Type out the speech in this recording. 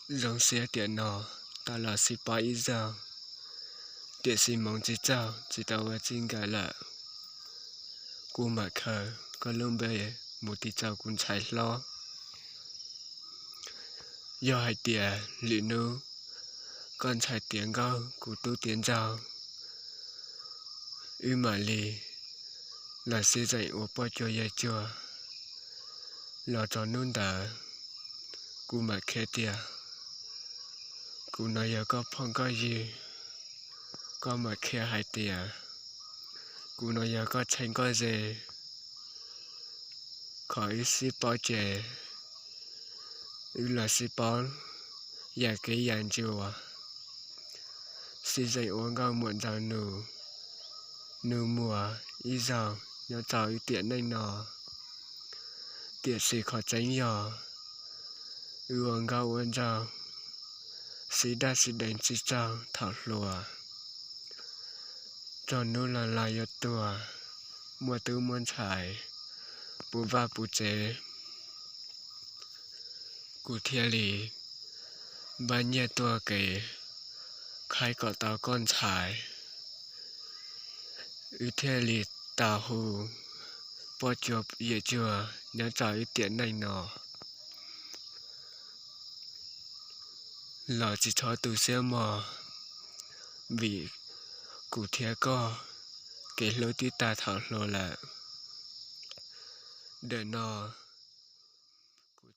Zoo siab tiam no tau los sib paub ib zaug, tiam sis hmoov tsis txaus tsis tau ua txij nkawm lawm. Kuv mam khaws koj lub npe mus tis txog kuv ntxhais hlob. Yog hais tias lwm hnub koj ntxhais tiav nkauj kuv tub tiav ntxaug, wb mam li los sib zeem ua poj cuag yawg cuag. Los txog hnub ntawd, kuv mam qhia tias kuv no yog koj phooj koj ywg, koj mam qhia hais tias kuv no yog koj txheeb koj ze. Qhov wb sib paub ces wb los sib paub yam kev yam ncua, sib zeem ua nkauj muam ntxawg nus, nus muag ib zaug nyob rau wb tiam neej no. Tiam sis qhov tseeb yog wb ua nkauj ua nraug, sib daj sib deev tsis txaus thaum hluas, txog hnub los laus yuav tuag, muaj tub muaj ntxhais, puv vaj puv tsev, kuv thiaj li npaj nyiaj tuaj kev khaib kom tau koj ntxhais, wb thiaj li tau hu poj cuag yawm cuag nyob rau wb tiam neej no. Los tsis txhob tu siab mog, vim kuv thiab koj kev hlub twb tag thaum hluas lawm. Ntawm no kuv